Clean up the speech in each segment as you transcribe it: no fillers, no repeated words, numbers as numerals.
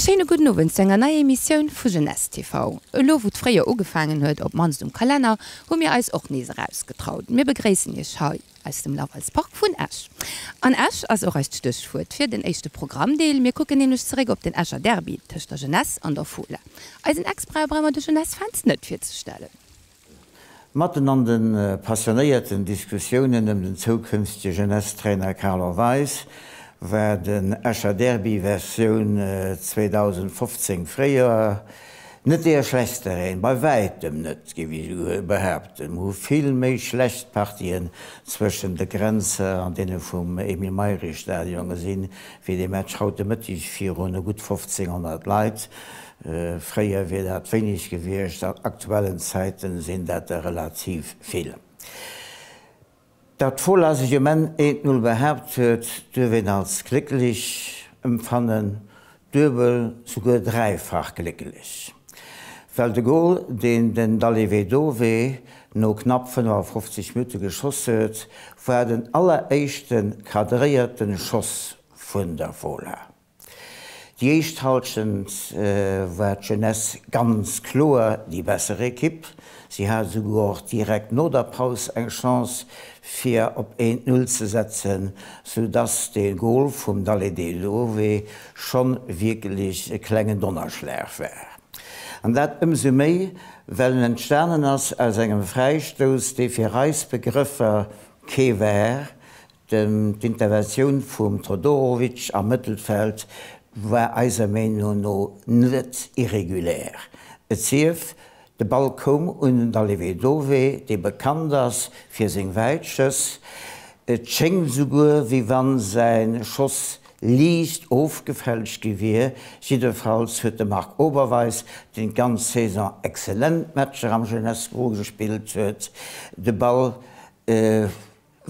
E schéine gudden Owend zu enger neier Emissioun vu Jeunesse TV. Elo wou d'Fréijoer ugefaangen huet, op mannst um Kalenner, hu mir eis och nees erausgetraut. Mir begréissen iech hei aus dem Laval's Park vun Esch. An Esch ass och eist Stéchwuert fir den éischte Programmdeel. Mir kucken nämlech zeréck op den Escher Derby tëscht der Jeunesse an der Fola. Eisen Expert brauche mer de Jeunesse-Fans net virzestellen. Matten an de passionéierten Diskussiounen ëm den zoukünftege Jeunesse-Trainer Carlo Weis war den Escher Derby Versioun 2015 Fréijoer net deer schlechstereen, bei wäitem net, géif ech esouguer behaapten. Mer hu vill méi schlecht Partien zwëschen de Grenzer an deene vum Emile Mayrisch Stadion gesinn, wéi dee Match haut de Mëtteg virun gutt 1500 Leit. Fréier wier dat wéineg gewiescht, an aktuellen Zäiten sinn dat der relativ vill. Datt d'Fola sech um Enn eent Null behaapt huet, duerf een als glécklech emfannen, duebel, souguer dräifach glécklech. Well de Gol, deen den Dallevedove no knapp 55 Minutte geschoss huet, war den alleréischte kadréierte Schoss vun der Fola. Déi éischt Halschent war d'Jeunesse ganz kloer déi besser Ekipp. Si hat esouguer och direkt no der Paus eng Chance fir op 1, 0 ze setzen, sou dass de Gol vum Dalledelove schonn wierklech e klengen Donnerschlag war. An dat ëmsou méi, well en entstanen ass aus engem Fräistouss, dee fir eis Begrëffer kee war, D'Interventioun vum Todorovic am Mëttelfeld war eiser Meenung no net irregulär. Et sief, de Ball koum un den Dalevedove, dee bekannt ass fir seng wäit Schëss. Et schéngt esouguer, wéi wann säi Schoss liicht ofgefälscht gi wier. Jiddefalls huet de Marc Oberweis, deen d'ganz Saison excellent Matcher am Jeunesse Gros gespillt huet, de Ball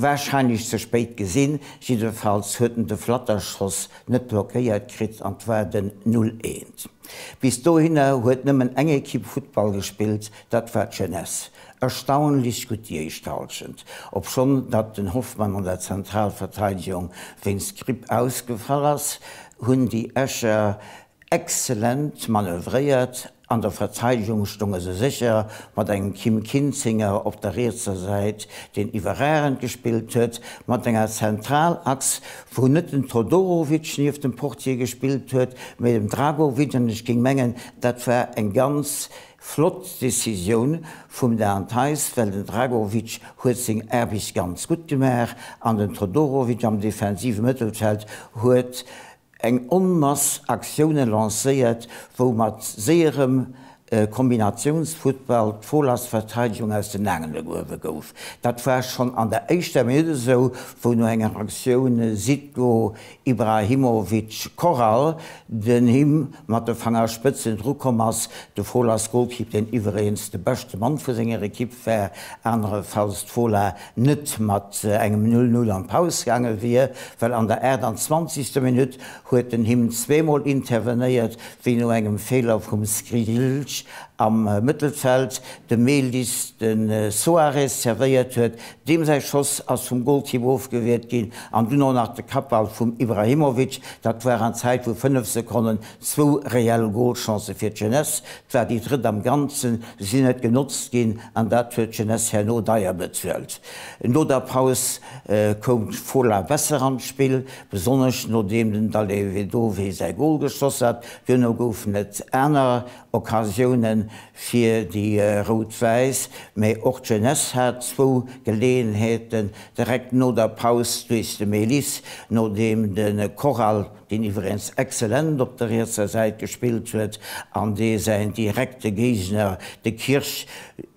Warscheinlech ze spéit gesinn, jiddefalls huet en de Flatterschoss net blockéiert kritt an 't war den 0, 1. Bis dohinner huet nëmmen eng Ekipp Futtball gespillt, dat war d'Jeunesse. Erstaunlech gutt déi éischt Halschent, obschonn datt den Hoffmann an der Zentralverteidegung wéinst Gripp ausgefall ass, hunn déi Escher Excellent manövréiert, an der Verteidegung stonge se sécher, mat engem Kim Kinzinger op der rietser Säit, deen iwwerragend gespillt huet, mat enger Zentralachs, wou net den Todorovic nieft dem Portier gespillt huet, mee dem Dragovic, an ech géing mengen, dat war eng ganz flott Decisioun vum Dan Theis, well den Dragovic huet seng Aarbecht ganz gutt gemaach an den Todorovic am defensive Mëttelfeld huet eng Onmass Aktioune lancéiert, wou mat séierem Kombinatiounsfuttball d'Folas-Verteidegung aus den Aangele gehuewe gouf. Dat war schonn an der éischter Minutt esou, wou no enger Aktioun Zitko Ibrahimovic Corral den him mat de Fangerspëtzen drukomm ass. De Folas-Golkipp, deen iwweregens de beschte Mann vu senger Ekipp war, anerefalls d'Fola net mat engem 0, 0 an d'Paus gaange wier, well an der 28. Minutt huet den Him zweemol intervenéiert, wéi no engem Feeler vum Skrilj am Mëttelfeld de Melis de Soares servéiert huet. Deem säi Schoss ass vum Golkipp ofgewiert ginn an dunn och nach de Kappball vum Ibrahimovic. Dat war an Zäit vu 5 Sekonnen zwou reell Golchancë fir d'Jeunesse. 't war déi drëtt am Ganzen, sinn net genotzt ginn an dat huet d'Jeunesse herno deier bezuelt. No der Paus koum d'Fola besser an d'Spill, besonnesch nodeem den Dallevedove säi Gol geschoss hat. Duerno goufen et aner Occasioune fir déi Rout-Wäiss, mä och d'Jeunesse hat zwou Geleeënheeten direkt no der Paus duerch de Melis, nodeem de Corral deen iwweregens excellent op der rietser Säit gespillt huet an dee säin direkte Géigner, de Kirch,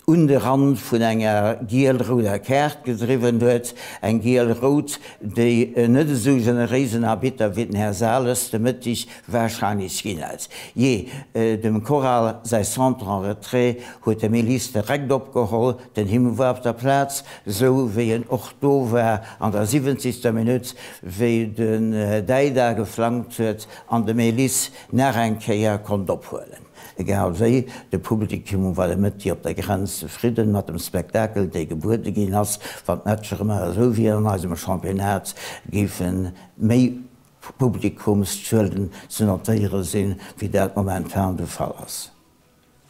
un de Rand vun enger giel-rouder Kaart gedriwwen huet. Eng giel-rout, déi en net esou generéisen Arbitter wéi den Här Sales de Mëtteg warscheinlech ginn hätt. Jee, dem Corral säi Centre en retrait huet de Melis direkt opgeholl, den Him war op der Plaz, esou wéi en och do war an der siwwenzegster Minutt, wéi den Däida geflankt huet an de Melis nach eng Kéier konnt ophuelen. Egal wéi, de Publikum war de Mëtteg op der Grenz zefridden mat dem Spektakel, dee gebuede ginn ass. Wann d'Matcher ëmmer esou wieren an eisem Championnat, géife méi. Publikumszuelen ze notéiere sinn, wéi dat momentan de Fall ass.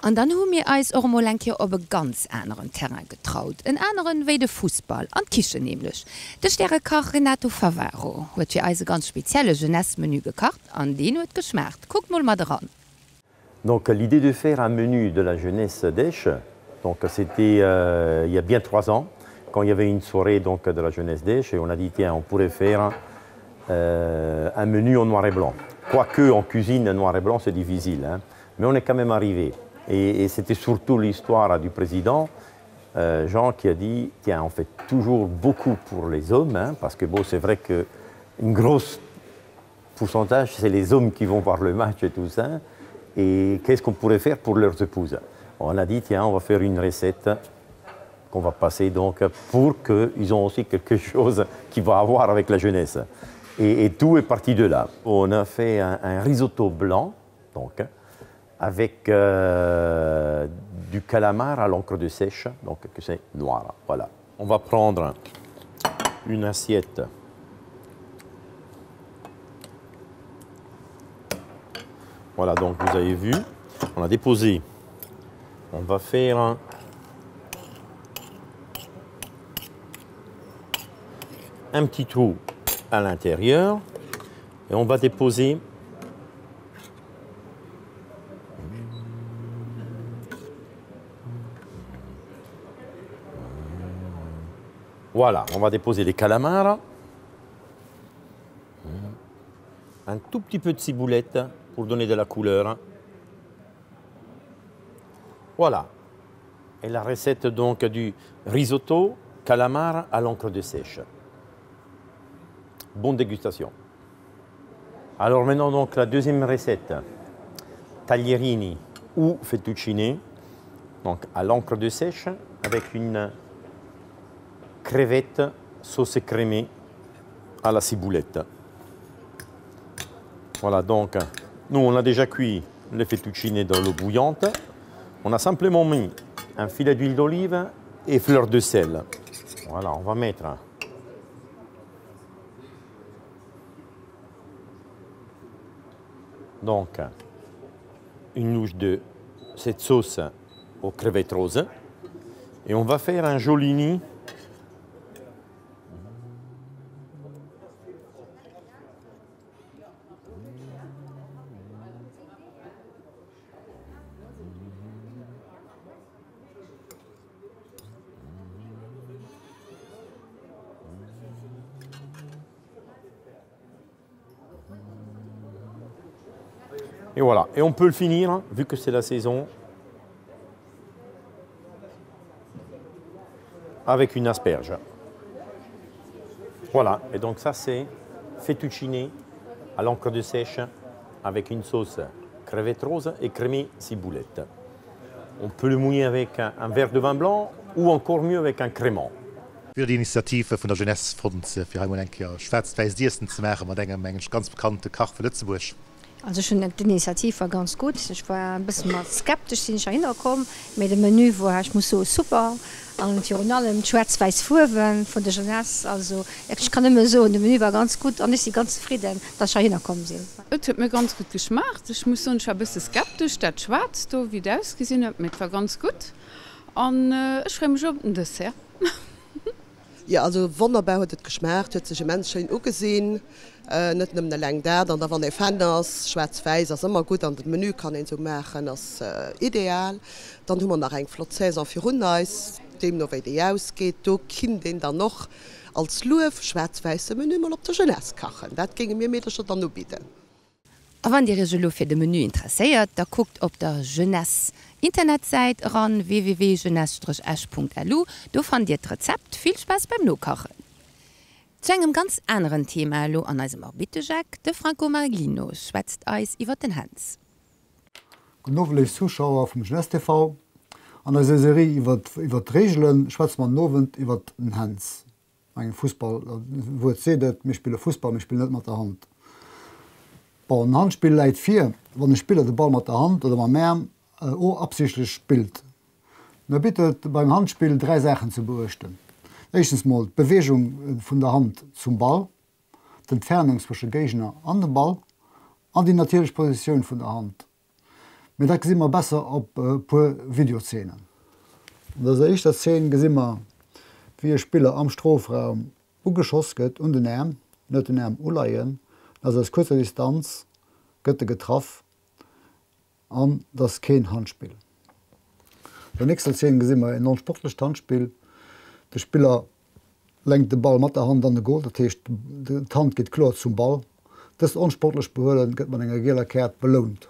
An dann hu mir eis och emol eng Kéier op e ganz aneren Terrain getraut, en aneren wéi de Fussball, an d'Kichen nämlech. De Stärekach Renato Favaro huet fir eis e ganz spezielle Jeunesse-Menü gekacht an deen huet geschmaacht. Kuckt mol mat eran! Donc l'idée de faire un menu de la jeunesse d'Esch, donc c'était euh, il y a bien trois ans, quand il y avait une soirée donc, de la jeunesse d'Esch, et on a dit tiens, on pourrait faire euh, un menu en noir et blanc. Quoique en cuisine, noir et blanc, c'est difficile, hein, mais on est quand même arrivé. Et, et c'était surtout l'histoire du président, euh, Jean, qui a dit tiens, on fait toujours beaucoup pour les hommes, hein, parce que bon, c'est vrai qu'une grosse pourcentage, c'est les hommes qui vont voir le match et tout ça. Et qu'est-ce qu'on pourrait faire pour leurs épouses On a dit, tiens, on va faire une recette qu'on va passer donc pour qu'ils ont aussi quelque chose qui va avoir avec la jeunesse. Et, et tout est parti de là. On a fait un, un risotto blanc, donc, avec euh, du calamar à l'encre de sèche, donc que c'est noir. Voilà. On va prendre une assiette Voilà, donc vous avez vu, on a déposé. On va faire un, un petit trou à l'intérieur et on va déposer Voilà, on va déposer les calamars. Un tout petit peu de ciboulette pour donner de la couleur. Voilà. Et la recette donc du risotto calamar à l'encre de sèche. Bonne dégustation. Alors maintenant donc la deuxième recette, taglierini ou fettuccine, donc à l'encre de sèche avec une crevette sauce crémée à la ciboulette. Voilà donc, nous on a déjà cuit les fettuccine dans l'eau bouillante. On a simplement mis un filet d'huile d'olive et fleur de sel. Voilà, on va mettre donc une louche de cette sauce aux crevettes roses. Et on va faire un joli nid Et voilà, et on peut le finir, hein, vu que c'est la saison, avec une asperge. Voilà, et donc ça c'est fettuccine à l'encre de sèche avec une sauce crevette rose et crémée ciboulette. On peut le mouiller avec un, un verre de vin blanc ou encore mieux avec un crément. Wier déi Initiative vun der Jeunesse fonnt, fir hei mol eng Kéier schwaarz-wäisst Iessen ze maache mat engem, mengen ech, ganz bekannte Kach vu Lëtzebuerg. Also ech hunn d'Initiativ war ganz gutt. Ech war e bësse mat skeptesch sinn ech heihinner komm, mee de Menü war, ech muss soen, super an virun allem d'schwaarz-wäiss Fuerwe vun der Jeunesse. Also ech kann nëmme soen, de Menü war ganz gutt an ech si ganz zefridden, dass ech heihinner komm sinn. Et huet mir ganz gutt geschmaacht. Ech muss soen, ech war e bësse skeptesch, dat Schwaarzt do, wéi et ausgesinn huet, mee et war ganz gutt an ech freeë mech op den Dessert. Jo also wonnerbar huet et geschmaacht, huet sech immens schéin ugesinn, net nëmmen eleng dat, an da wann ee Fan ass, schwaarz-wäiss ass ëmmer gutt an den Menü kann een esou maachen, ass ideal. Dann hu mer nach eng flott Saison virun eis, deemno wéi déi ausgeet, do kinnt een dann och als Luef schwaarz-wäisse Menü mol op der Jeunesse kachen, dat géinge mir Meedercher dann ubidden. A wann dir iech elo fir de Menü interesséiert, da kuckt op der Jeunesse Internetsäit eran, www.jeunesse-esch.lu, do fannt dir d'Rezept. Vill Spaass beim Nokachen! Zu engem ganz aneren Thema elo an eisem Orbittegeck, De Franco Marglino schwätzt eis iwwer den Hänz. Gudden Owend léif Zuschauer vum Jeunesse TV. An eiser Serie iwwer d'Reegelen schwätze mer den Owend iwwer den Hänz. Engem Fussball, d'Wuert seet et, mir spille Fussball, mir spillen net mat der Hand. Bon, en Handspill läit vir, wann e Spiller de Ball mat der Hand oder mam Äerm o absichtlech spillt. Mir bitt et beim Handspill 3 Saachen ze beuechten, éischtens mol d'Beweegung vun der Hand zum Ball, d'Entfernung zwësche Géigner an dem Ball an déi natierlech Positioun vun der Hand. Mee dat gesi mer besser op e puer Videozeenen. An dëser éischter Zeen gesi mer, wéi e Spiller am Strofraum ugeschoss gëtt un den Äerm. En huet den Äerm uleien, en ass aus kuerzer Distanz gëtt e getraff an et ass keen Handspill. An der nächster Zeen gesi mer en onsportlecht Handspill. De Spiller lenkt de Ball mat der Hand an de Gol, dat heescht d'Hand geet kloer zum Ball. Dëst onsportlecht Behuelen gëtt mat enger gieler Kaart belount.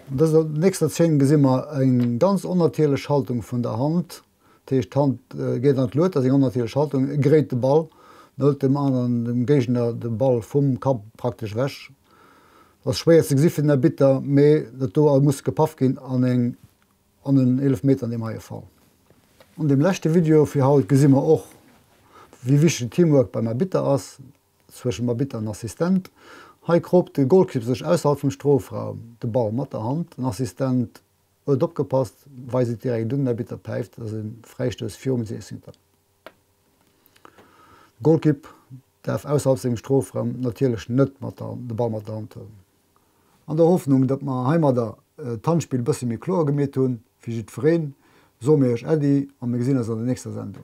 An dëser nächster Zeen gesi mer eng ganz onnatierlech Haltung vun der Hand, dat heescht d'Hand geet an d'Luet, dat ass eng onnatierlech Haltung, e gréit de Ball, en hëlt dem aneren, dem Géigner de Ball vum Kapp praktesch ewech. Dat ass schwéier ze gesi fir den Arbitter, mee dat do muss gepaff ginn an eng An en Eelefmeter an deem heie Fall. An deem leschte Video fir haut gesi mer och, wéi wichteg Teamwork beim Arbitter ass, zwëschen dem Arbitter an Assistent. Hei kroopt de Golkipp sech ausserhalb vum Strofraum de Ball mat der Hand. Den Assistent huet opgepasst, weist et direkt un, den Arbitter päift, et ass e Fräistouss virum Siessmeter. De Golkipp däerf ausserhalb sengem Strofraum natierlech net mat der de Ball mat der Hand huelen. An der Hoffnung, datt mer heimadder d'Handspill e bësse méi kloer gemeet hunn fir jiddwereen, soe mir iech Äddi a mir gesinn eis an der nächster Sendung.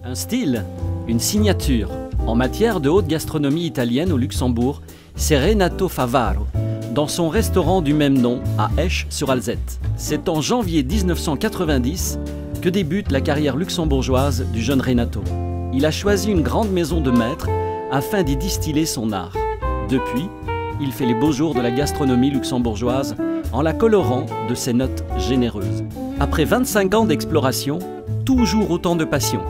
Un style, une signature en matière de haute gastronomie italienne au Luxembourg, c'est Renato Favaro dans son restaurant du même nom à Esch-sur-Alzette. C'est en janvier 1990 que débute la carrière luxembourgeoise du jeune Renato. Il a choisi une grande maison de maître afin d'y distiller son art. Depuis, il fait les beaux jours de la gastronomie luxembourgeoise en la colorant de ses notes généreuses. Après 25 ans d'exploration, toujours autant de passion.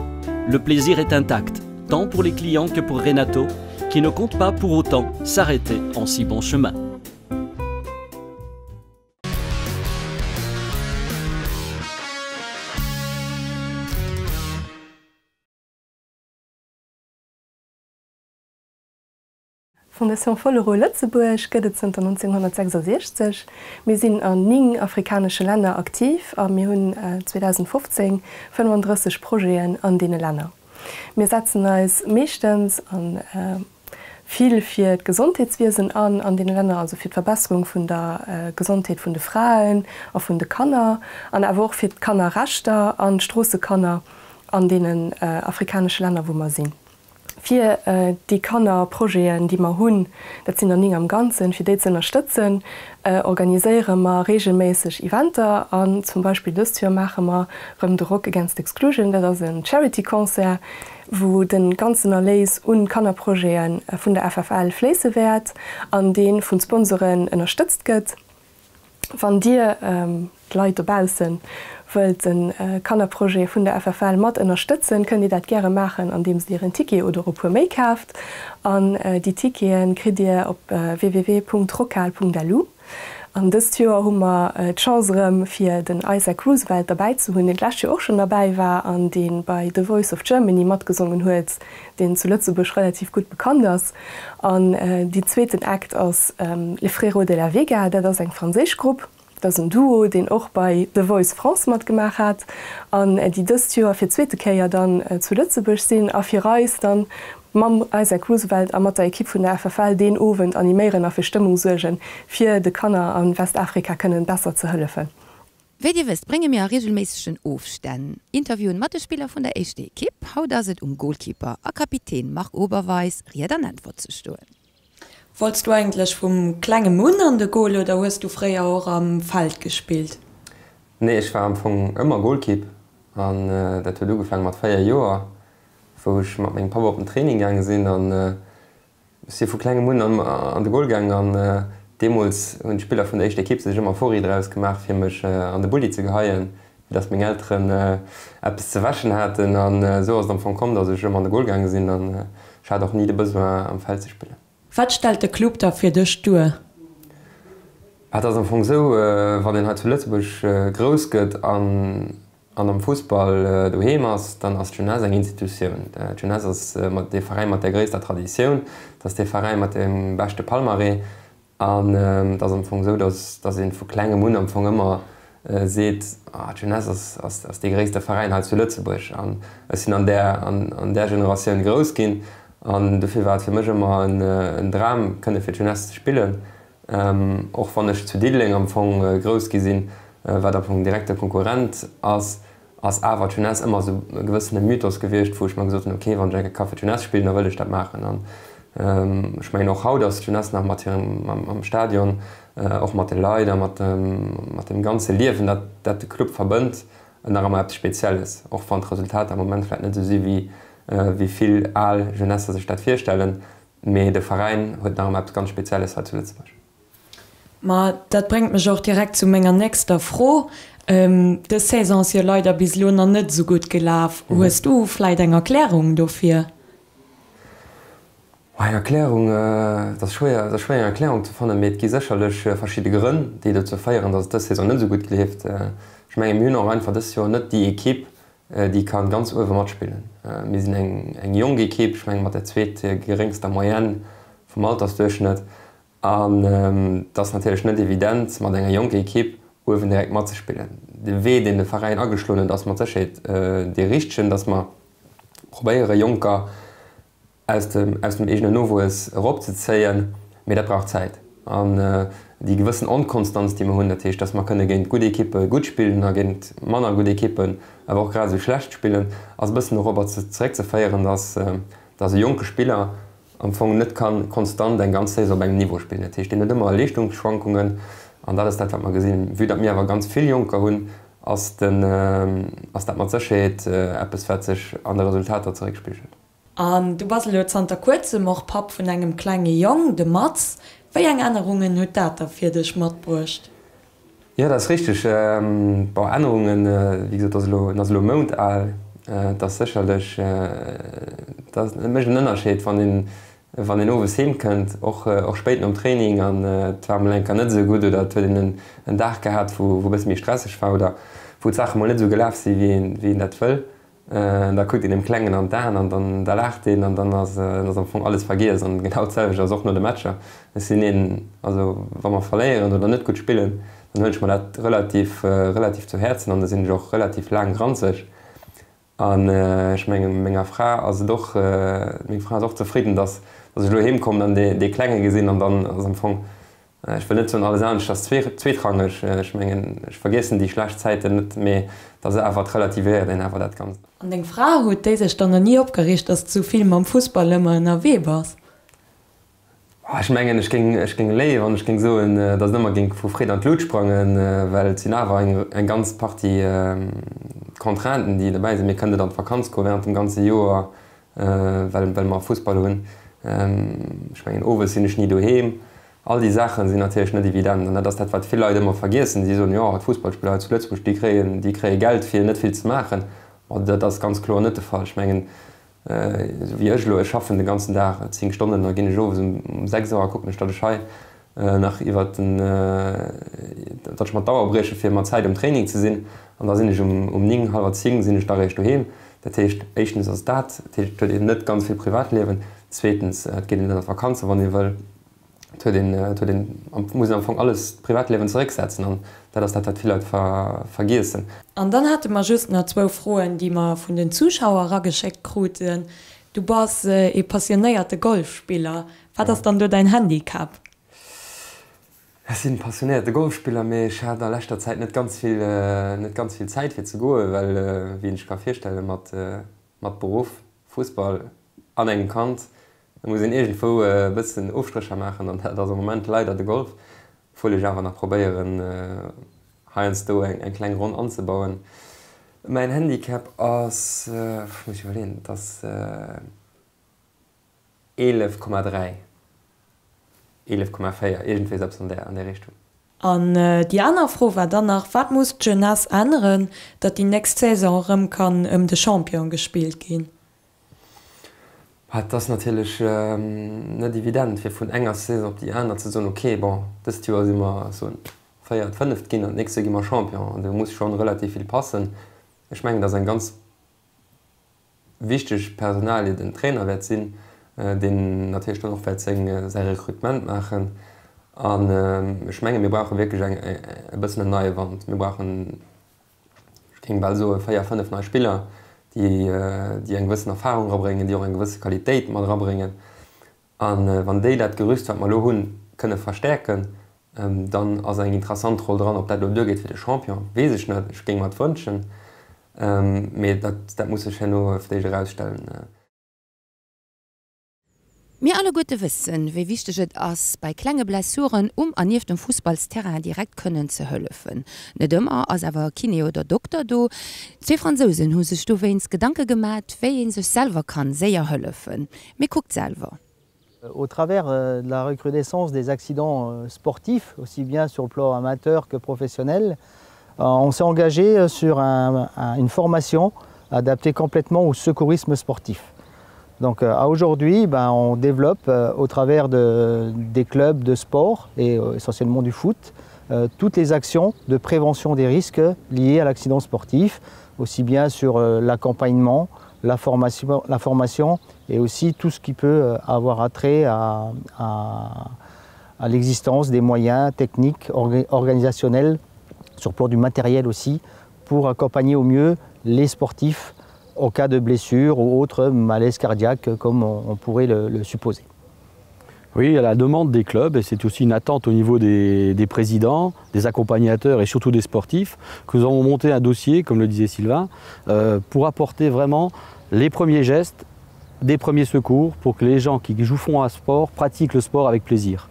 Le plaisir est intact, tant pour les clients que pour Renato, qui ne compte pas pour autant s'arrêter en si bon chemin. D'Fondation Follereau Lëtzebuerg gëtt et zënter 1966. Mir sinn an 9 afrikanesche Länner aktiv a mir hunn 2015 35 Projeten an deene Länner. Mir setzen eis meeschtens a vill fir d'Gesondheetswiesen an an deene Länner, also fir d'Verbesserung vun der Gesondheet vun de Fraen a vun de Kanner an awer och fir d'Kannerrechter an d'Stroossekanner an deenen afrikanesche Länner wou mer sinn. Fir déi Kannerprojeten, déi mer hunn, dat sinn der 9 am Ganzen, fir déi ze ënnerstëtzen, organiséiere mer reegelméisseg Eventer. An zum Beispill dëst Joer maache mer erëm de Rock Against Exclusion. Dat ass en Charity-Concert, wou de ganzen Erléis un d'Kannerprojete vun der FFL fléisse wäert an dee vun Sponsoren ënnerstëtzt gëtt. Wann Dir, d'Leit dobaussen, wëllt de Kannerprojet vun der FFL mat ënnerstëtzen, kënnt Dir dat gäre maachen, andeems Dir en Ticket oder e puer méi kaaft. An déi Tickete kritt Dir op www.rockhal.lu. An dëst Joer hu mer d'Chance erëm, fir den Isaac Roosevelt derbäi ze hunn, deen d'lescht Joer och schonn derbäi war an dee bei The Voice of Germany matgesongen huet. deen zu Lëtzebuerg relativ gutt bekannt ass. An déi zweeten Act ass Les Frérots de la Vega, dat ass eng franséisch Grupp, dat ass en Duo, deen och bei The Voice France matgemaach hat an déi dëst Joer fir d'zweete Kéier dann zu Lëtzebuerg sinn a fir eis dann mam Isaac Roosevelt a mat der Ekipp vun der FFL deen Owend animéieren a fir Stëmmung suergen, fir de Kanner a Westafrika kënnen besser ze hëllefen. Wéi dir wësst, brénge mir a reegelméissegen Ofstänn Interviewen mat de Spiller vun der éischter Ekipp. Haut ass et um Goalkeeper a Kapitän Marc Oberweis, Ried an Äntwert ze stoen. Wollts du eigentlech vum klengem un an de Goal oder hues du fréier och am Feld gespillt? Nee, ech war am Fong ëmmer Goalkeep an dat huet ugefaange mat 4 Joer, wou ech mat mengem Papp op den Training gaange sinn an Ech si vu klengem un an de Goal gaangen an deemools hunn d'Spiller vun der éischter Ekipp sech ëmmer Fori draus gemaach fir mech an de Bulli ze geheien, fir dass meng Elteren eppes ze wäschen haten. An esou ass et am Fong komm, dass ech ëmmer an de Goal gaange sinn an ech hat och ni de Besoin am Feld ze spillen. Wat stellt de Club da fir dech duer? Et ass am Fong esou, wann een hei zu Lëtzebuerg grouss gëtt an an am Fussball doheem ass, dann ass d'Jeunesse eng Institutioun. D'Jeunesse ass dee Veräin mat der gréisster Traditioun, et ass dee Veräin mat dem beschte Palmarès an et ass am Fong esou, datt datt ee vu klengem un am Fong ëmmer. seet, ah d'Jeunesse ass, ass, ass dee gréisste Veräin hei zu Lëtzebuerg. An ech sinn an där, an, an där Generatioun grouss ginn an dofir war et fir mech ëmmer en, en Dram, kënne fir d'Jeunesse ze spillen. Och wann ech zu Diddeleng am Fong grouss gi sinn, wat am Fong direkte Konkurrent ass, ass awer d'Jeunesse ëmmer esou e gewëssene Mythos gewiescht, wou ech mer gesot hunn, ok, wann ech eng Kéier ka fir d'Jeunesse spillen, da wëll ech dat maachen. An ech mengen och haut ass d'Jeunesse nach mat hirem, mam Stadion, och mat de Leit a mat dem ganze Liewen, dat dat de Club verbënnt, nach ëmmer eppes Spezielles, och wann d'Resultater am Moment vläicht net esou si wéi vill al Jeunesser sech dat virstellen. Mee de Veräin huet nach ëmmer eppes ganz Spezielles hei zu Lëtzebuerg. Ma dat bréngt mech och direkt zu menger nächster Fro. Dës Saison ass jo leider bis elo nach net esou gutt gelaf. Hues du vläit eng Erklärung dofir? Eng Erklärung, et ass schwéier, et ass schwéier eng Erklärung ze fannen, mee et gi sécherlech verschidde Grënn, déi dozou féieren, datt et dës Saison net esou gutt leeft. Ech menge mir hunn och einfach dëst Joer net déi Ekipp, déi ka ganz uewe matspillen. Mir sinn eng jonk Ekipp, ech menge mat der zweet geréngster Moyenne vum Altersduerchschnëtt. An et ass natierlech net evident, mat enger jonker Ekipp uewen direkt matzespillen. De Wee, deen de Veräin ageschloen huet, ass mat Sécherheet dee richtegen, datt mer probéiere Jonker aus dem aus dem eegenen Nowuess eropzezéien, mee dat brauch Zäit. An déi gewëssen Onkonstanz, déi mer hunn, dat heescht, datt mer kënne géint gutt Ekippe gutt spillen a géint manner gutt Ekippen awer och grad esou schlecht spillen, ass e bëssen dorobber zeréckzeféieren, datt datt e jonke Spiller am Fong net ka konstant eng ganz Saison op engem Niveau spillen. Dat heescht, deen huet ëmmer Leeschtungsschwankungen an dat ass dat, wat mer gesinn. Vue datt mir awer ganz vill Jonker hunn, ass den ass dat mat Sécherheet eppes, wat sech an de Resultater zeréckspigelt. An du bass elo zanter kuerzem och Papp vun engem klenge Jong, dem Mats. Wéi eng Ännerungen huet dat da fir dech matbruecht? Jo, dat ass richteg. Bon, Ännerungen, wéi gesot, ass elo, en ass elo e Mount al. Et ass sécherlech, et mécht en Ënnerscheed, wann een, wann een owes heem kënnt, och, och spéit nom Training an et war mol eng Kéier net esou gutt oder et huet een en Dag gehat, wou, wou e bësse méi stresseg war oder wou d'Saache mol net esou gelaf si wéi een, wéi een dat wëll. Da kuckt een dem Klengen an d'Aen an dann da laacht een an dann ass ass am Fong alles vergiess. An genau d'selwecht ass och no de Matcher. Ech sinn een, also wa mer verléieren oder net gutt spillen, dann huelen ech mer dat relativ relativ zu Häerzen an da sinn ech och relativ laang granzeg. An ech mengen menger Fra ass et och, meng Fra ass och zefridden, datt datt ech elo heem kommen an dee Klenge gesinn an dann ass am Fong Ech wëll net soen, alles anescht ass zweetrangeg. Ech mengen, ech vergiessen déi schlecht Zäiten net, mee et ass awer, et relativéiert een awer dat Ganzt. An deng Fra, huet déi sech dann nach ni opgereegt, dass de sou vill mam Fussball ëmmer ënnerwee bass? Ech mengen, ech géing, ech géing léien, wann ech géing soen, dass et ëmmer géing vu Freed an d'Lut sprangen, well et sinn awer eng, eng ganz Partie Contrainten, déi dobäi sinn. Mir kënnen net an d'Vakanz goe während dem ganze Joer, well, well mer Fussball hunn. Ech mengen, owes sinn ech ni doheem. All déi Saache sinn natierlech net evident an dat ass dat, wat vill Leit ëmmer vergiessen. Si soen, jo, d'Fussballspiller hei zu Lëtzebuerg, déi kréien, déi kréie Geld fir net vill ze maachen. Ma dat ass ganz kloer net de Fall. Ech mengen, esou wéi ech elo, ech schaffen de ganzen Dag 10 Stonnen, da ginn ech owes um 6 Auer, kucken ech, datt ech hei nach iwwert den, datt ech mer d'Auer brieche fir mat Zäit um Training ze sinn an da sinn ech um 9, hallwer 10 sinn ech da réischt doheem. Dat heescht, éischtens ass dat, dat heescht, et huet een net ganz vill Privatliewen, zweetens, et geet een net an d'Vakanze wann ee wëll. Et huet een, et huet een, muss een am Fong alles, d'Privatliewen zerécksetzen an dat ass dat, wat vill Leit vergiessen. An dann hate mer just nach zwou Froen, déi mer vun den Zuschauer erageschéckt kruten. Du bass ee passionéierte Golfspiller. Wat ass dann do däin Handicap? Ech sinn passionéierte Golfspiller, mee ech hat a leschter Zäit net ganz vill, net ganz vill Zäit fir ze goen, well, wéi een sech ka virstellen, mat, mat Beruff, Fussball an engem Kand, da muss een iergendwou e bëssen Ofstrécher maachen an dat ass am Moment leider de Golf, obwuel ech awer nach probéieren heiansdo eng kleng Ronn anzebauen. Mäin Handicap ass, muss ech iwwerleeën, et ass 11,3, 11,4, iergendwéi esou eppes an där Richtung. An déi aner Fro war dann nach, Wat muss d'Jeunesse änneren, datt déi nächst Saison erëm kann ëm de Champion gespillt ginn? Et ass natierlech net evident, fir vun enger Saison op déi aner ze soen, ok, bon, dëst Joer si mer, soen, Véiert, Fënneft ginn an d'nächst Joer gi mer Champion. Do muss schonn relativ vill passen. Ech mengen, datt eng ganz wichteg Personalie den Trainer wäert sinn, deen natierlech dann och wäert seng, säi Recrutement maachen. An ech menge mir brauche wierklech eng e bëssen en neie Wand. Mir brauchen, ech géing bal soen, 4, 5 nei Spiller, déi déi eng gewëssen Erfahrung erabréngen, déi och eng gewësse Qualitéit mat erabréngen. A wann déi dat Gerüst, wat mer elo hunn, kënne verstäerken, dann ass eng interessant Roll dran. Ob dat elo duergeet fir de Champion, weess ech net. Ech géing mer et wënschen, mee dat dat muss sech herno fir d'éischt erausstellen. Mir alleguerte wëssen, wéi wichteg et ass, bei klenge Blessuren um an nieft dem Fussballsterrain direkt kënnen ze hëllefen. Net ëmmer ass awer e Kiné oder Dokter do. Zwee Fransousen hu sech dowéinst Gedanke gemat, wéi ee sech selwer kann séier hëllefen. Mee kuckt selwer. Au travers de la recrudescence des accidents sportifs, aussi bien sur le plan amateur que professionnel, on s'est engagé sur un, un, une formation adaptée complètement au secourisme sportif. Donc à aujourd'hui, ben, on développe au travers de, des clubs de sport et essentiellement du foot, toutes les actions de prévention des risques liés à l'accident sportif, aussi bien sur l'accompagnement, la formation, la formation et aussi tout ce qui peut avoir attrait à, à, à l'existence des moyens techniques, organisationnels, sur le plan du matériel aussi, pour accompagner au mieux les sportifs au cas de blessure ou autre malaise cardiaque comme on, on pourrait le, le supposer. Oui, à la demande des clubs, et c'est aussi une attente au niveau des, des présidents, des accompagnateurs et surtout des sportifs, que nous avons monté un dossier, comme le disait Sylvain, euh, pour apporter vraiment les premiers gestes, des premiers secours pour que les gens qui jouent font un sport pratiquent le sport avec plaisir.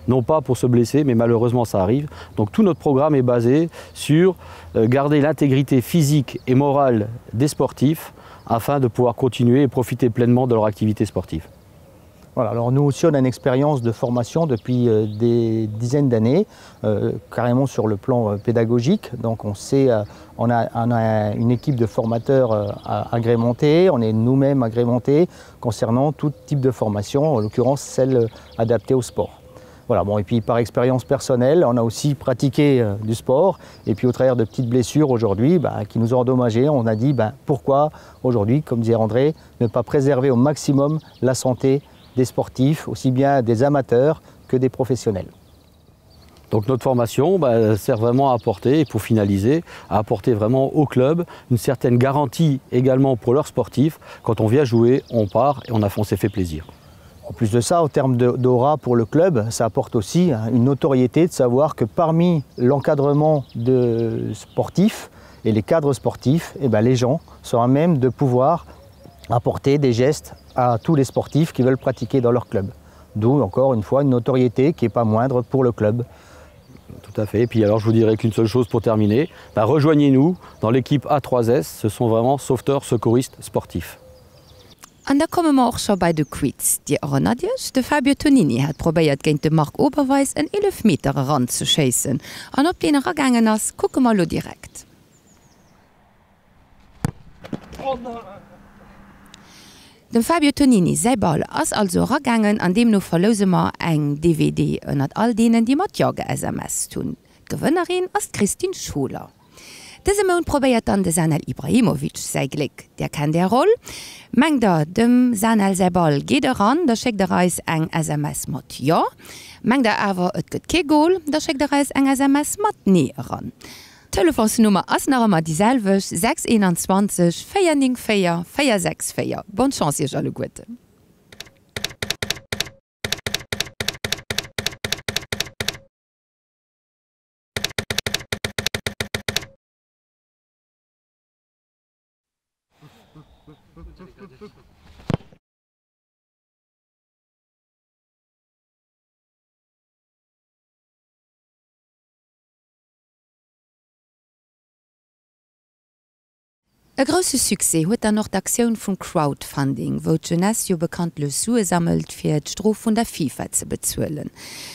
Non pas pour se blesser, mais malheureusement ça arrive. Donc tout notre programme est basé sur euh, garder l'intégrité physique et morale des sportifs afin de pouvoir continuer et profiter pleinement de leur activité sportive. Voilà, alors nous aussi on a une expérience de formation depuis euh, des dizaines d'années, euh, carrément sur le plan euh, pédagogique. Donc on sait, euh, on, a, on a une équipe de formateurs euh, agrémentée, on est nous-mêmes agrémentés concernant tout type de formation, en l'occurrence celle euh, adaptée au sport. Voilà, bon, et puis par expérience personnelle, on a aussi pratiqué euh, du sport et puis au travers de petites blessures aujourd'hui bah, qui nous ont endommagés, on a dit bah, pourquoi aujourd'hui, comme disait André, ne pas préserver au maximum la santé des sportifs, aussi bien des amateurs que des professionnels. Donc notre formation bah, sert vraiment à apporter, pour finaliser, à apporter vraiment au club une certaine garantie également pour leurs sportifs. Quand on vient jouer, on part et on, a, on s'est fait plaisir. En plus de ça, au terme d'aura pour le club, ça apporte aussi une notoriété de savoir que parmi l'encadrement de sportifs et les cadres sportifs, eh ben, les gens sont à même de pouvoir apporter des gestes à tous les sportifs qui veulent pratiquer dans leur club. D'où encore une fois une notoriété qui n'est pas moindre pour le club. Tout à fait. Et puis alors je vous dirais qu'une seule chose pour terminer, bah, rejoignez-nous dans l'équipe A3S, ce sont vraiment sauveteurs secouristes sportifs. An da komme mer och scho bei de Quiz. Dir erënnert Iech, de Fabio Tonini hat probéiert géint de Marc Oberweis en Eelefmeter eranzeschéissen. An ob deen eragaangen ass, kucke mer elo direkt. Dem Fabio Tonini säi Ball ass also eragaangen an deemno verlouse mer eng DVD ënnert all deenen, déi mat Jo ge-SMSt hunn. D'Gewënnerin ass d'Christine Schuler. Dëse Mount probéiert dann de Sanel Ibrahimovic säi Gléck. Där kennt är Roll. Mengt der, dem Sanel säi Ball geet eran, da schéckt der eis eng SMS mat Jo. Mengt der awer, et gëtt kee Gol, da schéckt der eis eng SMS mat Nee eran. D'Telefonsnummer ass nach ëmmer déi selwecht, 6 21 494 464. Bonne Chance iech alleguerten. E grousse Succès huet dann och d'Aktioun vum Crowdfunding, wou d'Jeunesse jo bekanntlech Sue sammelt fir d'Strof vun der FIFA ze bezuelen.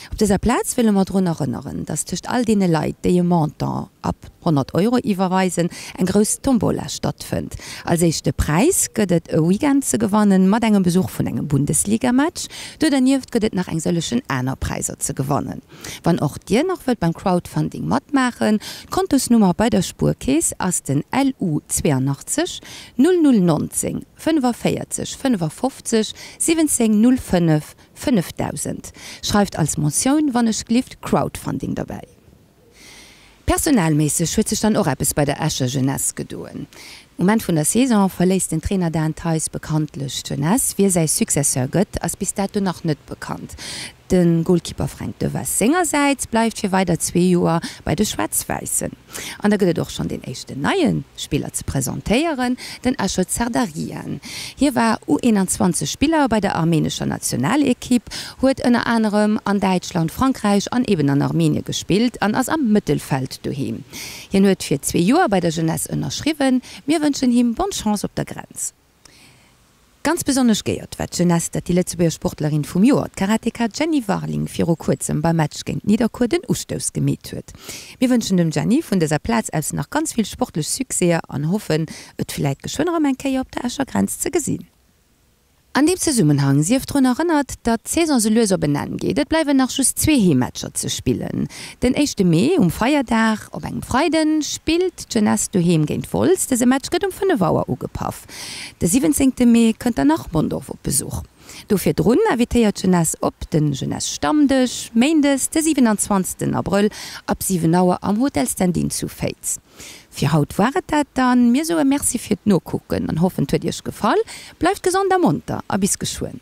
Op dëser Plaz wëlle mer drun erënneren, dass tëscht all deene Leit, déi e Montant ab 100 Euro iwwerweisen, eng grouss Tombola stattfënnt. Als éischte Präis gëtt et e Weekend ze gewannen, mat engem Besuch vun engem Bundesligamatch. Do dernieft gëtt et nach eng sëllechen aner Präisser ze gewannen. Wann och dir nach wëllt beim Crowdfunding matmaachen, d'Kontosnummer bei der Spuerkeess ass den LU 82. 86 00 19 45 55 17 05 5000. Schreift als Motioun wann ech glift Crowdfunding derbäi. Personalméisseg huet sech dann och eppes bei der Escher Jeunesse gedoen. Um Enn vun der Saison verléisst den Trainer Dan Theis bekanntlech d'Jeunesse. Wie säi Successeur gëtt, ass bis dato nach net bekannt. De Golkeeper Fränk Dewas sengersäits bleift fir weider zwee Joer bei de Schwaarz-Wäissen. An da gëtt et och schonn deen éischten neie Spiller ze presentéieren, den Ashot Sardarian. Hie war U21 Spiller bei der armenescher Nationalekipp, huet ënner anerem an Däitschland, Frankräich an eben an Armenie gespillt an ass am Mëttelfeld doheem. Hien huet fir zwee Joer bei der Jeunesse ënnerschriwwen. Mir wënschen him bonne Chance op der Grenz. Ganz besonnesch geéiert war d'Jeunesse, dat déi Lëtzebuerger Sportlerin vum Joer, d'Karateka Jenny Warling, viru kuerzem beim Match géint Nidderkuer den Ustouss gemeet huet. Mir wënschen dem Jenny vun dëser Plaz aus nach ganz vill sportlech Succèser an hoffen, et vläit geschwënn erëm eng Kéier op der Escher Grenz ze gesinn. An deem Zesummenhang sief drun erënnert, datt d'Saison sou lues op en Enn geet. Et bleiwen nach just zwee Heemmatcher ze spillen. Den éischte Mee, um Feierdag, op engem Freiden, spillt d'Jeunesse doheem géint Wolz. Dëse Match gëtt um 5 Auer ugepaff. De 17 Mee kënnt dann nach Mondorf op Besuch. Do virdrun invitéiert d'Jeunesse op de Jeunesse Stammdësch, Méindes de 27 Abrëll ab 7 Auer am Hotel Stendin zu Féiz. Fir haut war et dat dann. Mir soe Merci fir d'Nokucken an hoffen et huet iech gefall. Bleift gesond a monter a bis geschwënn.